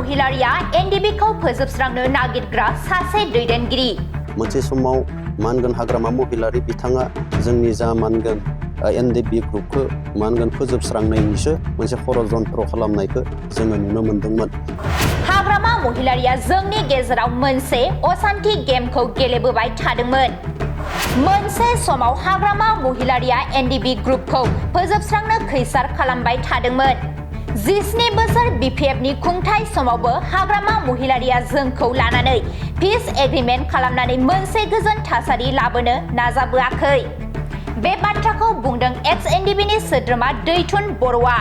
महिलारिया एनडिबिखौ फोजोबस्रांनो नागिरग्रा सासे दैदेनगिरि। मोनसे समाव मानगोन हाग्रामा महिलारि बिथाङा जोंनि जा मानगोन एनडिबि ग्रुपखौ मानगोन फोजोबस्रांनायनिसो मोनसे षड़यन्त्र खालामनायखौ जोङो नुनो मोनदोंमोन। हाग्रामा महिलारिया जोंनि गेजेराव मोनसे असान्थि गेमखौ गेलेबोबाय थादोंमोन। मोनसे समाव हाग्रामा महिलारिया एनडिबि ग्रुपखौ फोजोबस्रांनो खैसार खालामबाय थादोंमोन। 17 बोसोर बिपिएफनि खुंथाय समावबो हाग्रामा महिलारिया जोंखौ लानानै पिस एग्रिमेन्ट खालामनानै मोनसे गोजोन थासारि लाबोनो नाजाबोआखै। बे बाथ्राखौ बुंदों एक्स एनडिबिनि सोद्रोमा दैथुन बर'आ।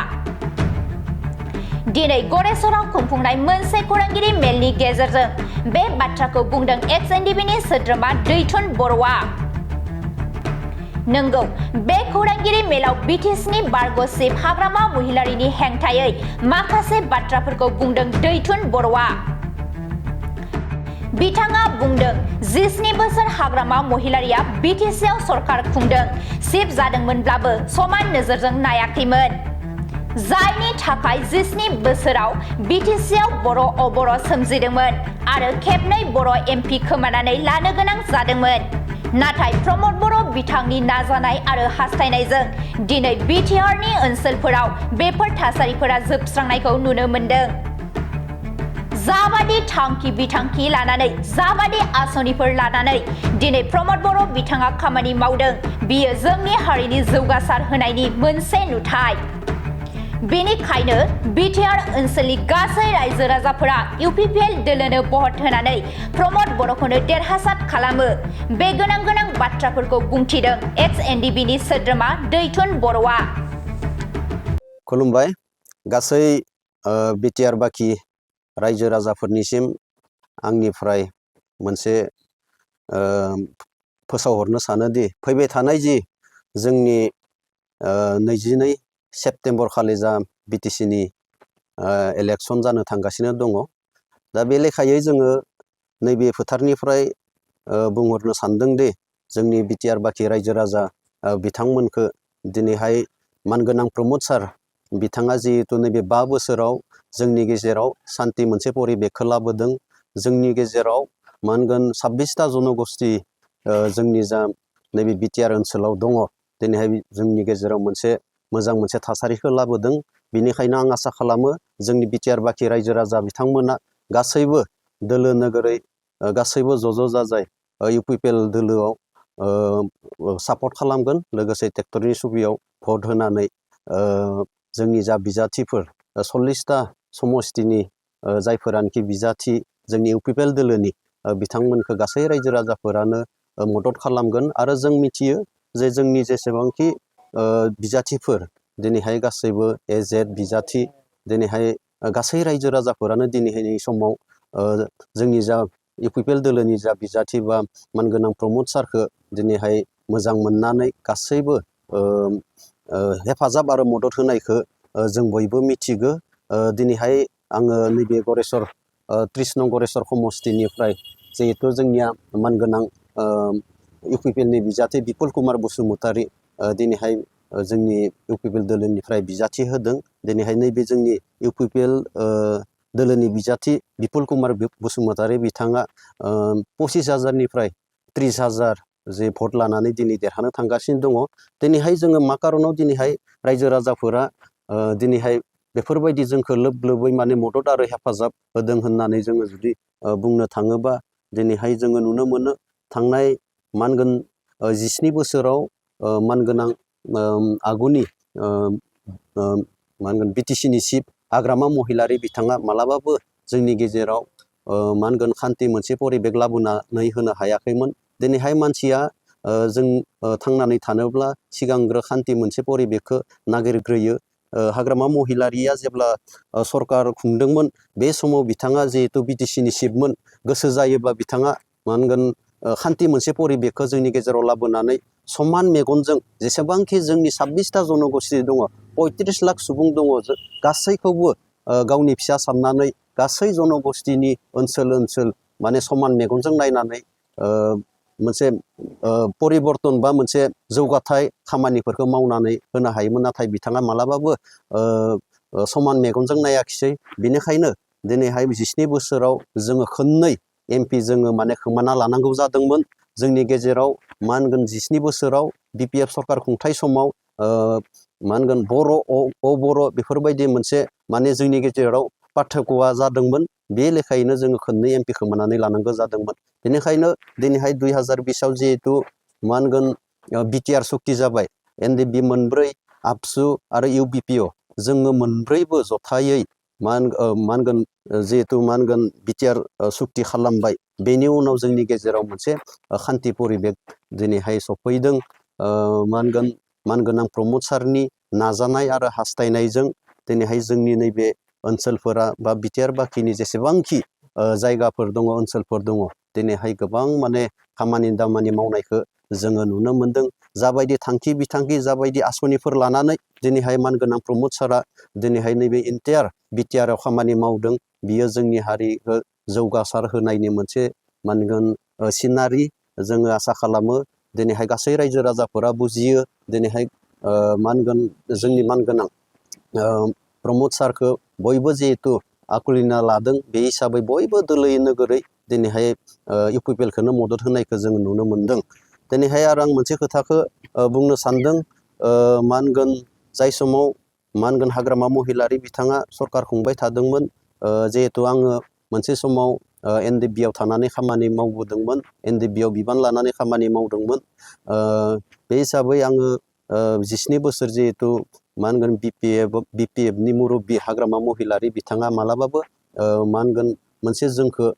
दिनै गरेस्वराव खुंफुंनाय मोनसे खौरांगिरि मेलनि गेजेरजों बे बाथ्राखौ बुंदों एक्स एनडिबिनि सोद्रोमा दैथुन बर'आ। नंगौ, बे खौरांगिरि मेलाव बिटिसिनि बारग'सिप हाग्रामा महिलारिनि हेंथायै माखासे बाथ्राफोरखौ बुंदों दैथुन बर'आ। बिथाङा बुंदों 17 बोसोर हाग्रामा महिलारिया बिटिसिआव सरकार खुंदों, सिप जादोंमोनब्लाबो समान नोजोरजों नायाखैमोन। जायनि थाखाय 17 बोसोराव बिटिसिआव बर' अबर' सोमजिदोंमोन आरो खेबनै बर' एमपि खोमानानै लानो गोनां जादोंमोन। नाथाय प्रमद बर' बिथांनि नाजानाय आरो हास्थायनायजों दिनै बिटिआरनि ओनसोलफोराव बेफोर थासारिफोरा जोबस्रांनायखौ नुनो मोनदों। जाबादि थांखि बिथांखि लानानै जाबादि आसनिफोर लानानै दिनै प्रमद बर' बिथाङा खामानि मावदों, बियो जोंनि हारिनि जौगासार होनायनि मोनसे नुथाय। बेनिखायनो बिटिआर ओनसोलनि गासै रायजो राजाफोरा इउपिपिएल दोलोनो भट होनानै प्रमद बर'खौनो देरहासार खालामो। बे गोनां बाथ्राफोरखौ बुंथिदों एक्स एनडिबिनि सोद्रोमा दैथुन बर'आ। खुलुमबाय गासै बिटिआर बाखि रायजो राजाफोरनिसिम आंनिफ्राय मोनसे फोसावहरनो सानोदि फैबाय थानाय जि जोंनि 22 सेप्तेम्बर खालि जा बिटिसिनि इलेक्सन जानो थांगासिनो दङ। दा बे लेखायै जोङो नैबे फोथारनिफ्राय बुंहरनो सानदोंदि जोंनि बिटिआर बाखि रायजो राजा बिथांमोनखौ दिनैहाय मानगोनां प्रमद सार बिथाङा जिहेतु नैबे 5 बोसोराव जोंनि गेजेराव सान्थि मोनसे परिबेकखौ लाबोदों। जोंनि गेजेराव मानगोन 26टा जनगोष्ठी जोंनि जा नैबे बिटिआर ओनसोलाव दङ। दिनैहाय जोंनि गेजेराव मोजां मोनसे थासारिखौ लाबोदों। बेनिखायनो आं आसा खालामो जोंनि बिटिआर बाखि रायजो राजा बिथांमोना गासैबो दोलो नोगोरै गासैबो ज' जाजाय इउपिपिएल दोलोआव सापर्ट खालामगोन। लोगोसे ट्रेक्टरनि सुबियाव भट होनानै जोंनि जा बिजाथिफोर 40टा समस्थिनि जायफोरानोखि बिजाथि जोंनि इउपिपिएल दोलोनि बिथांमोनखौ गासै रायजो राजाफोरानो मदद खालामगोन। आरो जों मिथियो जे जोंनि जेसेबांखि बिजाथिफोर दिनैहाय गासैबो एजेड बिजाथि दिनैहाय गासै रायजो राजाफोरानो दिनैहायनि समाव जोंनि जा इउपिपिएल दोलोनि जा बिजाथि बा मानगोनां प्रमद सारखौ दिनैहाय मोजां मोननानै गासैबो हेफाजाब आरो मदद होनायखौ जों बयबो मिथिगौ। दिनैहाय आङो नैबे गरेस्वर 30 नं गरेस्वर समस्थिनिफ्राय जिहेथु जोंनिया मानगोनां इउपिपिएलनि बिजाथि बिपुल कुमार बसुमतारी दिनैहाय जोंनि इउपिपिएल दोलोनिफ्राय बिजाथि होदों। दिनैहाय नैबे जोंनि इउपिपिएल दोलोनि बिजाथि बिपुल कुमार बसुमतारी बिथाङा 25,000निफ्राय 30,000 जे भट लानानै दिनै देरहानो थांगासिनो दङ। दिनैहाय जोङो मा कारनाव दिनैहाय रायजो राजाफोरा दिनैहाय बेफोरबायदि जोंखौ लोबै माने मदद आरो हेफाजाब होदों होननानै जोङो जुदि बुंनो थाङोबा दिनैहाय जोङो नुनो मोनो थांनाय मानगोन 17 बोसोराव मानगोनां आगुनि मानगोन बिटिसिनि चिफ हाग्रामा महिलारि बिथाङा मालाबाबो जोंनि गेजेराव मानगोन खान्थि मोनसे परिबेक लाबोनानै होनो हायाखैमोन। दिनैहाय मानसिया जों थांनानै थानोब्ला सिगांग्रो खान्थि मोनसे परिबेकखौ नागिरग्रोयो। हाग्रामा महिलारिया जेब्ला सरकार खुंदोंमोन बे समाव बिथाङा जिहेतु बिटिसिनि चिफमोन, गोसो जायोब्ला बिथाङा मानगोन खान्थि मोनसे परिबेकखौ जोंनि गेजेराव लाबोनानै समान मेगनजों जेसेबांखि जोंनि 26टा जनगोष्ठी दङ, 35 लाख सुबुं दङ, गासैखौबो गावनि फिसा साननानै गासै जनगोष्ठीनि ओनसोल माने समान मेगनजों नायनानै मोनसे परिबर्तन बा मोनसे जौगाथाय खामानिफोरखौ मावनानै होनो हायोमोन। नाथाय बिथाङा मालाबाबो समान मेगनजों नायाखिसै। बेनिखायनो दिनैहाय 17 बोसोराव जोङो खननै MP जोङो माने खोमाना लानांगौ जादोंमोन। जोंनि गेजेराव मा होनगोन 17 बोसोराव BPF सरकार खुंथाय समाव मा होनगोन बर' अबर' बेफोरबायदि मोनसे माने जोंनि गेजेराव पार्थक्यआ जादोंमोन। बे लेखायैनो जोङो खननै MP खोमानानै लानांगौ जादोंमोन। बेनिखायनो दिनैहाय 2020आव जिहेथु मा होनगोन BTR सुक्ति जाबाय, NDB मोनब्रै, आबसु आरो UBPO जोङो मोनब्रैबो जथायै मा होनगोन जिहेथु मा होनगोन BTR सुक्ति खालामबाय। बेनि उनाव जोंनि गेजेराव मोनसे खान्थि परिबेक दिनैहाय सफैदों। मानगोनां प्रमद सारनि नाजानाय आरो हास्थायनायजों दिनैहाय जोंनि नैबे ओनसोलफोरा बा BTR बाखिनि जेसेबांखि जायगाफोर दङ, ओनसोलफोर दङ, दिनैहाय गोबां माने खामानि दामानि मावनायखौ जोङो नुनो मोनदों। जाबायदि थांखि बिथांखि जाबायदि आसनिफोर लानानै दिनैहाय मानगोनां प्रमद सारा दिनैहाय नैबे इन्टायार BTRआव खामानि मावदों। बियो जोंनि हारिखौ जौगासार होनायनि मोनसे मानगोन सिनारि। जोङो आसा खालामो दिनैहाय गासै रायजो राजाफोरा बुजियो। दिनैहाय मानगोन जोंनि मानगोनां प्रमद सारखौ बयबो जिहेथु आकुलिना लादों, बे हिसाबै बयबो दोलोै नोगोरै दिनैहाय UPPLखौनो मदद होनायखौ जोङो नुनो मोनदों। दिनैहाय आरो आं मोनसे खोथाखौ बुंनो सानदों। मा होनगोन जाय समाव मा होनगोन हाग्रामा महिलारि बिथाङा सरकार खुंबाय थादोंमोन, जिहेथु आङो मोनसे समाव NDBआव थानानै खामानि मावबोदोंमोन, NDBआव बिबान लानानै खामानि मावदोंमोन। बे हिसाबै आङो 17 बोसोर जिहेथु मा होनगोन BPFनि मुरब्बि हाग्रामा महिलारि बिथाङा मालाबाबो मा होनगोन मोनसे जोंखौ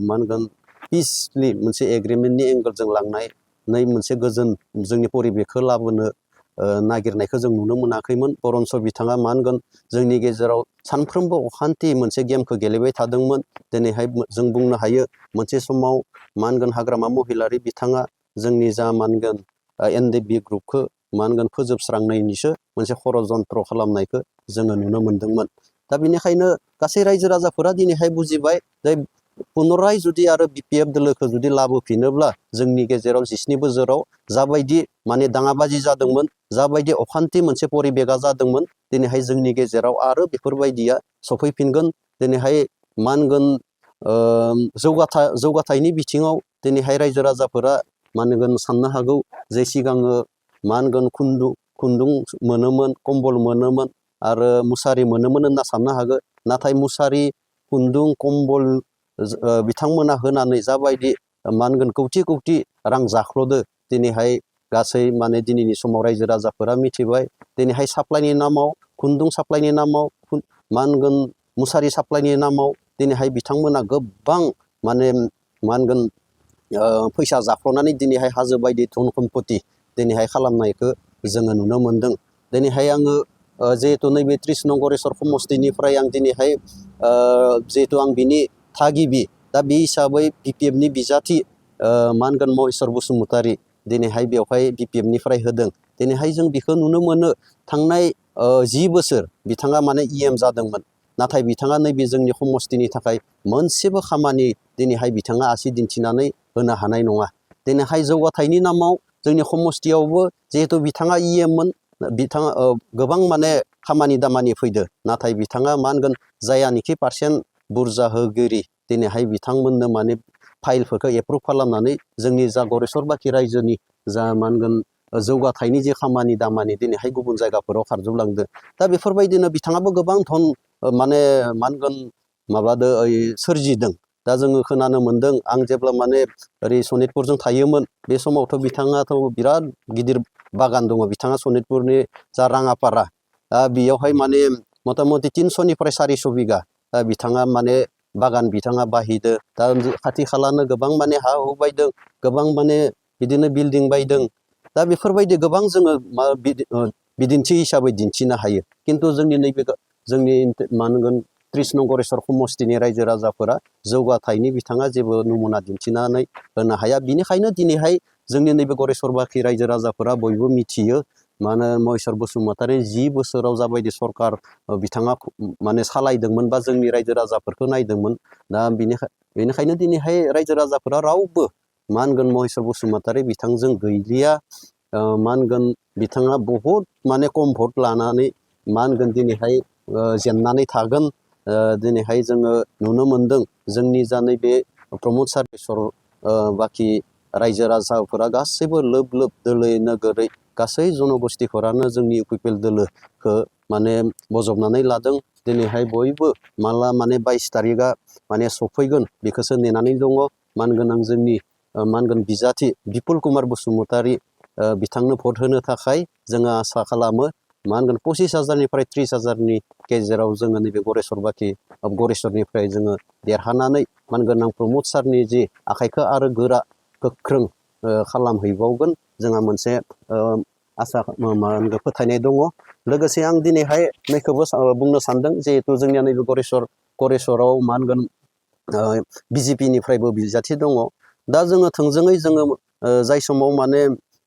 मा होनगोन पिसलि मोनसे एग्रिमेन्टनि एंगेलजों लांनाय मोनसे गोजोन जोंनि परिबेखौ लाबोनो नागिरनायखौ जों नुनो मोनाखैमोन। बरन्स बिथाङा मा होनगोन जोंनि गेजेराव सानफ्रोमबो अखान्थि मोनसे गेमखौ गेलेबाय थादोंमोन। दिनैहाय जों बुंनो हायो मोनसे समाव मा होनगोन हाग्रामा महिलारि बिथाङा जोंनि जा मा होनगोन NDB ग्रुपखौ मा होनगोन फोजोबस्रांनायनिसो मोनसे षड़जन्त्र खालामनायखौ जोङो नुनो मोनदोंमोन। दा बेनिखायनो गासै रायजो राजाफोरा दिनैहाय बुजिबाय जे पुनराय जुदि आरो BPF दोलोखौ जुदि लाबोफिनोब्ला जोंनि गेजेराव 17 बोसोराव जाबायदि माने दाङाबाजि जादोंमोन, जाबायदि अखान्थि मोनसे परिबेगा जादोंमोन, दिनैहाय जोंनि गेजेराव आरो बेफोरबायदिया सफैफिनगोन। दिनैहाय मा होनगोन जौगाथायनि बिथिङाव दिनैहाय रायजो राजाफोरा मा होनगोन साननो हागौ जे सिगाङो मा होनगोन खुन्दुं मोनोमोन, कम्बल मोनोमोन आरो मुसारि मोनोमोन होनना साननो हागौ। नाथाय मुसारि, खुन्दुं, कम्बल बिथांमोना होनानै जाबायदि मा होनगोन कौटि कौटि रां जाख्ल'दो, दिनैहाय गासै माने दिनैनि समाव रायजो राजाफोरा मिथिबाय। दिनैहाय साप्लाइनि नामाव, खुन्दुं साप्लाइनि नामाव, मा होनगोन मुसारि साप्लाइनि नामाव दिनैहाय बिथांमोना गोबां माने मा होनगोन फैसा जाख्ल'नानै दिनैहाय हाजो बायदि धन सम्पति दिनैहाय खालामनायखौ जोङो नुनो मोनदों। दिनैहाय आङो जिहेथु नैबे 30 नं गरेस्वर समस्तिनिफ्राय आं दिनैहाय जिहेथु आं बिनि थागिबि, दा बे हिसाबै BPFनि बिजाथि मा होनगोन महेस्वर बसुमतारी दिनैहाय बेवहाय BPFनिफ्राय होदों। दिनैहाय जों बेखौ नुनो मोनो थांनाय 10 बोसोर बिथाङा माने EM जादोंमोन, नाथाय बिथाङा नैबे जोंनि समस्तिनि थाखाय मोनसेबो खामानि दिनैहाय बिथाङा आसि दिन्थिनानै होनो हानाय नङा। दिनैहाय जौगाथायनि नामाव जोंनि समस्तियावबो जिहेथु बिथाङा EMमोन, बिथाङा गोबां माने खामानि दामानि फैदो, नाथाय बिथाङा मा होनगोन जायानोखि पार्सेन्ट बुरजा होगिरि दिनैहाय बिथांमोननो माने फाइलफोरखौ एप्रुभ खालामनानै जोंनि जा गरेस्वर बाखि रायजोनि जा मा होनगोन जौगाथायनि जे खामानि दामानि दिनैहाय गुबुन जायगाफोराव खारजोबलांदो। दा बेफोरबायदिनो बिथाङाबो गोबां धन माने मा होनगोन माबादो सोरजिदों। दा जोङो खोनानो मोन्दों, आं जेब्ला माने ओरै सनितपुरजों थायोमोन बे समावथ' बिथाङाथ' बिराद गिदिर बागान दङ। बिथाङा सनितपुरनि जा राङापारा बेयावहाय माने मथा मथि 300निफ्राय 400 बिगा बिथाङा माने बागान बिथाङा बाहिदो। दा खाथि खालानो गोबां माने हा हु बायदों, गोबां माने बिदिनो बिल्डिं बायदों। दा बेफोरबायदि गोबां जोङो बिदिन्थि हिसाबै दिन्थिनो हायो। खिन्थु जोंनि नैबे जोंनि मा होनगोन 30 नं गरेस्वर समस्तिनि रायजो राजाफोरा जौगाथायनि बिथाङा जेबो नमुना दिन्थिनानै होनो हाया। बिनिखायनो दिनैहाय जोंनि नैबे गरेस्वर बाखि रायजो राजाफोरा बयबो मिथियो, मानो महेस्वर बसुमतारी 10 बोसोराव जाबायदि सरकार बिथाङा माने सालायदोंमोन बा जोंनि रायजो राजाफोरखौ नायदोंमोन। दा बेनिखायनो दिनैहाय रायजो राजाफोरा रावबो मा होनगोन महेस्वर बसुमतारी बिथांजों गैलिया। मा होनगोन बिथाङा बहुद माने खम भट लानानै मा होनगोन दिनैहाय जेननानै थागोन। दिनैहाय जोङो नुनो मोनदों जोंनि जा नैबे प्रमद सारेश्वर बाखि रायजो राजाफोरा गासैबो लोब लोब दोलै नोगोरै गासै जनगोष्ठीफोरानो जोंनि इउपिपिएल दोलोखौ माने बजबनानै लादों। दिनैहाय बयबो माला माने 22 तारिखआ माने सफैगोन बेखौसो नेनानै दङ। मानगोनां जोंनि मानगोन बिजाथि बिपुल कुमार बसुमतारी बिथांनो भट होनो थाखाय जोङो आसा खालामो। मा होनगोन 25,000निफ्राय 30,000नि गेजेराव जोङो नैबे गरेस्वरबाखि गरेस्वरनिफ्राय जोङो देरहानानै मानगोनां प्रमद सारनि जि आखाइखौ आरो गोरा गोख्रों खालामहैबावगोन जोंहा मोनसे आसा फोथायनाय दङ। लोगोसे आं दिनैहाय नैखौबो बुंनो सानदों जिहेथु जोंनिया नैबे गरेस्वराव मा होनगोन बिजेपिनिफ्रायबो बिजाथि दङ। दा जोङो थोंजोङै जोङो जाय समाव माने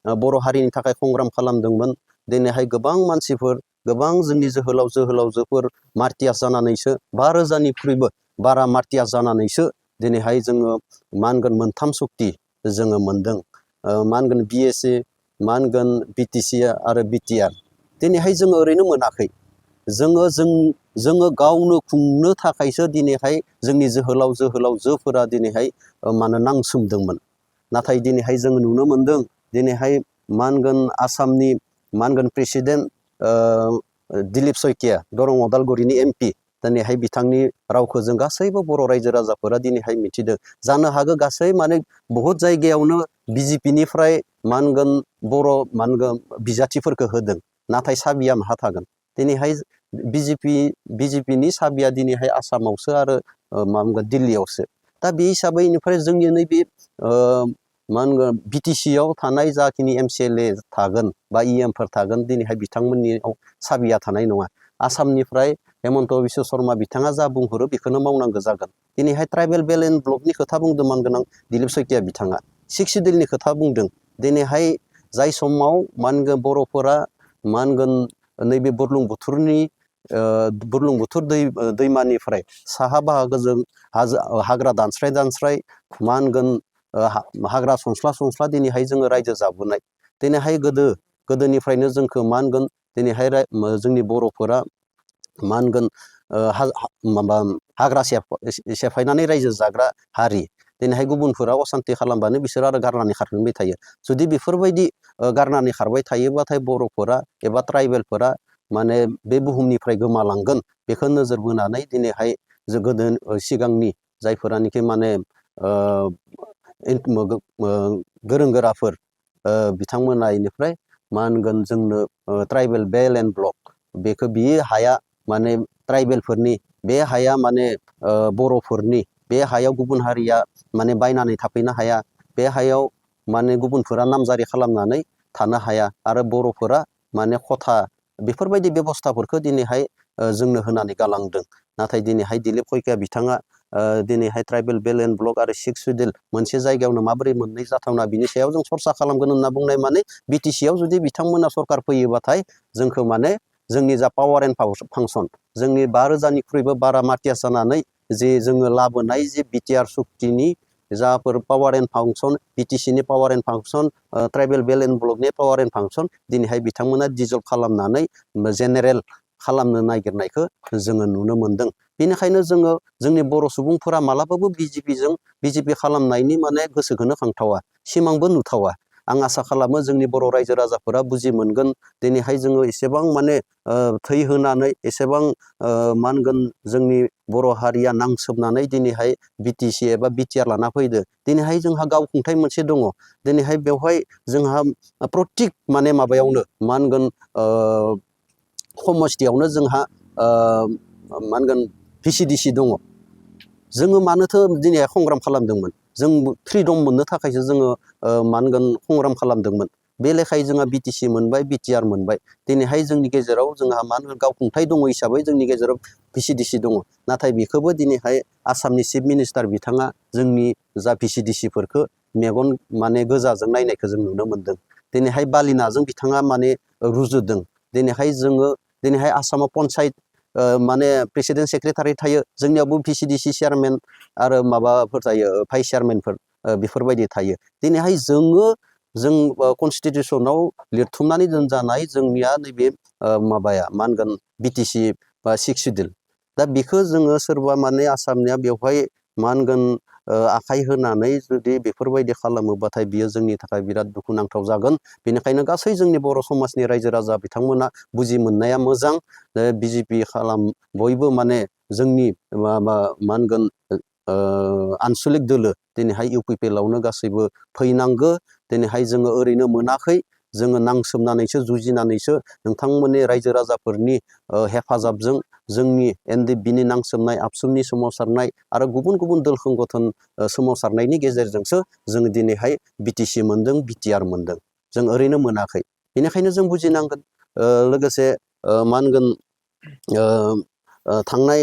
बर' हारिनि थाखाय संग्राम खालामदोंमोन दिनैहाय गोबां मानसिफोर गोबां जोंनि जोहोलावजोफोर मार्टियास जानानैसो 5,000निख्रुइबो बारा मार्टियास जानानैसो दिनैहाय जोङो मा होनगोन मोनथाम सक्ति जोङो मोनदों। मा होनगोन BSA मा होनगोन BTC आरो BTR दिनैहाय जोङो ओरैनो मोनाखै। जोङो गावनो खुंनो थाखायसो दिनैहाय जोंनि जोहोलावजोफोरा दिनैहाय मानो नांसोमदोंमोन। नाथाय दिनैहाय जों नुनो मोनदों दिनैहाय मा होनगोन आसामनि मा होनगोन प्रेसिडेन्ट दिलीप शइकिया दरं अदालगुरिनि MP दिनैहाय बिथांनि रावखौ जों गासैबो बर' रायजो राजाफोरा दिनैहाय मिथिदों। जानो हागौ गासै माने बहुत जायगायावनो बिजेपिनिफ्राय मा होनगोन बर' मा होनगोन बिजाथिफोरखौ होदों। नाथाय साबिया माहा थागोन दिनैहाय बिजेपिनि साबिया दिनैहाय आसामावसो आरो मा होनगोन दिल्लीयावसो। दा बे हिसाबै बेनिफ्राय जोंनि नैबे मा होनगोन BTCआव थानाय जाखिनि MCLA थागोन बा EMफोर थागोन दिनैहाय बिथांमोननियाव साबिया थानाय नङा। आसामनिफ्राय हेमन्त बिश्व शर्मा बिथाङा जा बुंहरो बेखौनो मावनांगौ जागोन। दिनैहाय ट्राइबेल बेल एन्ड ब्लकनि खोथा बुंदों मानगोनां दिलीप शइकिया बिथाङा 6 सिडिउलनि खोथा बुंदों। दिनैहाय जाय समाव मा होनगोन बर'फोरा मा होनगोन नैबे बुरलुंबुथुर दैमानिफ्राय साहा बाहागोजों हाग्रा दानस्राय मा होनगोन हाग्रा सनस्ला दिनैहाय जोङो रायजो जाबोनाय। दिनैहाय गोदोनिफ्रायनो जोंखौ मा होनगोन दिनैहाय जोंनि बर'फोरा मा होनगोन माबा हाग्रा सेफायनानै रायजो जाग्रा हारि। दिनैहाय गुबुनफोरा असान्ति खालामबानो बिसोर आरो गारनानै खारफिनबाय थायो। जुदि बेफोरबायदि गारनानै खारबाय थायोबाथाय बर'फोरा एबा ट्राइबेलफोरा माने बे बुहुमनिफ्राय गोमालांगोन बेखौ नोजोर बोनानै दिनैहाय गोदो सिगांनि जायफोरानोखि माने गोरों गोराफोर बिथांमोना इनिफ्राय मा होनगोन जोंनो ट्राइबेल बेल एन्ड ब्लक बेखौ बे हाया माने ट्राइबेलफोरनि बे हाया माने बर'फोरनि बे हायाव गुबुन हारिया माने बायनानै थाफैनो हाया। बे हायाव माने गुबुनफोरा नामजारि खालामनानै थानो हाया आरो बर'फोरा माने खथा बेफोरबायदि बेबस्थाफोरखौ दिनैहाय जोंनो होनानै गालांदों। नाथाय दिनैहाय दिलीप शइकिया बिथाङा दिनैहाय ट्राइबेल बेल एन्ड ब्लक आरो 6 सिडिउल मोनसे जायगायावनो माबोरै मोननै जाथावना बिनि सायाव जों सरसा खालामगोन होनना बुंनाय माने BTCआव जुदि बिथांमोना सरकार फैयोबाथाय जोंखौ माने जोंनि जा पावार एन्ड फांसन जोंनि 5,000निख्रुइबो बारा मार्टियास जानानै जे जोङो लाबोनाय जे BTR सुक्तिनि जाफोर पावार एन्ड फांसन BTCनि power and function tribal belt and ब्लकनि पावार एन्ड फांसन दिनैहाय बिथांमोना डिजल्भ खालामनानै जेनेरेल खालामनो नागिरनायखौ जोङो नुनो मोनदों। बेनिखायनो जोङो जोंनि बर' सुबुंफोरा मालाबाबो बिजेपि खालामनायनि माने गोसोखौनो खांथावा सिमांबो नुथावा। आं आसा खालामो जोंनि बर' रायजो राजाफोरा बुजि मोनगोन। दिनैहाय जोङो एसेबां माने थै होनानै एसेबां मा होनगोन जोंनि बर' हारिया नांसोबनानै दिनैहाय BTC एबा BTR लाना फैदो। दिनैहाय जोंहा गावखुंथाय मोनसे दङ। दिनैहाय बेवहाय जोंहा प्रत्येक माने माबायावनो मा होनगोन समस्थियावनो जोंहा मा होनगोन VCDC दङ। जोङो मानोथो दिनै संग्राम खालामदोंमोन जों फ्रिदम मोननो थाखायसो जोङो मा होनगोन संग्राम खालामदोंमोन। बे लेखायै जोंहा BTC मोनबाय BTR मोनबाय। दिनैहाय जोंनि गेजेराव जोंहा मा होनगोन गावखुंथाय दङ हिसाबै जोंनि गेजेराव VCDC दङ। नाथाय बेखौबो दिनैहाय आसामनि चिफ मिनिस्टार बिथाङा जोंनि जा VCDCफोरखौ मेगन माने गोजाजों नायनायखौ जों नुनो मोनदों। दिनैहाय बालिनाजों बिथाङा माने रुजुदों। दिनैहाय आसामाव पन्सायत माने प्रेसिडेन्ट सेक्रेटारि थायो। जोंनियावबो VCDC चेयारमेन आरो माबाफोर थायो भाइस चेयारमेनफोर बेफोरबायदि थायो। दिनैहाय जों कनस्टिटिउसनाव लिरथुमनानै दोनजानाय जोंनिया नैबे माबाया मा होनगोन BTC बा 6 सिडिउल। दा बेखौ जोङो सोरबा माने आसामनिया बेवहाय मा होनगोन आखाइ होनानै जुदि बेफोरबायदि खालामोबाथाय बियो जोंनि थाखाय बिराद दुखुनांथाव जागोन। बेनिखायनो गासै जोंनि बर' समाजनि रायजो राजा बिथांमोना बुजि मोननाया मोजां। बिजेपि बयबो माने जोंनि मा होनगोन आनसलिक दोलो दिनैहाय UPPLआवनो गासैबो फैनांगो। दिनैहाय जोङो ओरैनो मोनाखै, जोङो नांसोमनानैसो जुजिनानैसो नोंथांमोननि रायजो राजाफोरनि हेफाजाबजों जोंनि NDBनि नांसोमनाय आबसुनि सोमावसारनाय आरो गुबुन गुबुन दोल संगठन सोमावसारनायनि गेजेरजोंसो जों दिनैहाय BTC मोनदों, BTR मोनदों। जों ओरैनो मोनाखै। बेनिखायनो जों बुजिनांगोन। लोगोसे मा होनगोन थांनाय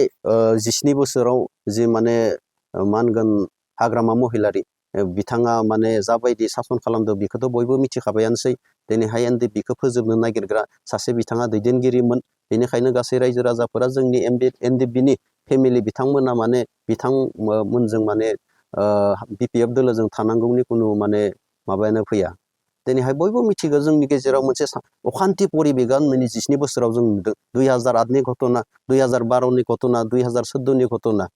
17 बोसोराव जि माने मा होनगोन हाग्रामा महिलारि बिथाङा माने जाबायदि सासन खालामदों बेखौथ' बयबो मिथिखाबायानोसै। दिनैहाय NDBखौ फोजोबनो नागिरग्रा सासे बिथाङा दैदेनगिरिमोन। बेनिखायनो गासै रायजो राजाफोरा जोंनि NDBनि फेमिलि बिथांमोना माने बिथांमोनजों माने BPF दोलोजों थानांगौनि खुनु माने माबायानो फैया। दिनैहाय बयबो मिथिगौ जोंनि गेजेराव मोनसे अखान्थि परिबेगा 17 बोसोराव जों नुदों। 2008नि घटना, 2012नि घटना, 2014नि घटना।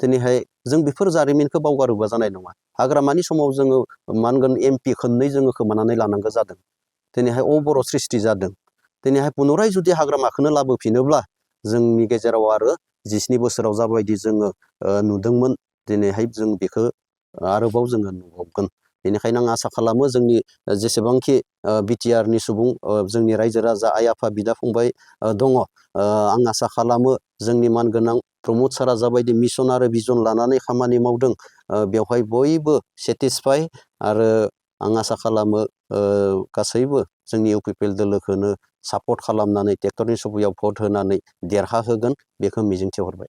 दिनैहाय जों बेफोर जारिमिनखौ बावगारोबा जानाय नङा। हाग्रामानि समाव जोङो मा होनगोन MP खननै जोङो खोमानानै लानांगौ जादों। दिनैहाय अबर' सृष्टि जादों। दिनैहाय पुनराय जुदि हाग्रामाखौनो लाबोफिनोब्ला जोंनि गेजेराव आरो 17 बोसोराव जाबायदि जोङो नुदोंमोन, दिनैहाय जों बेखौ आरोबाव जोङो नुबावगोन। बेनिखायनो आं आसा खालामो जोंनि जेसेबांखि BTRनि सुबुं जोंनि रायजो राजा आइ आफा बिदा फंबाय दङ, आं आसा खालामो जोंनि मानगोनां प्रमद सारा जाबायदि मिसन आरो भिजन लानानै खामानि मावदों बेवहाय बयबो सेटिसफाइ। आरो आं आसा खालामो गासैबो जोंनि UPPL दोलोखौनो सापर्ट खालामनानै ट्रेक्टरनि सुबुयाव भट होनानै देरहाहोगोन, बेखौ मिजिंथिहरबाय।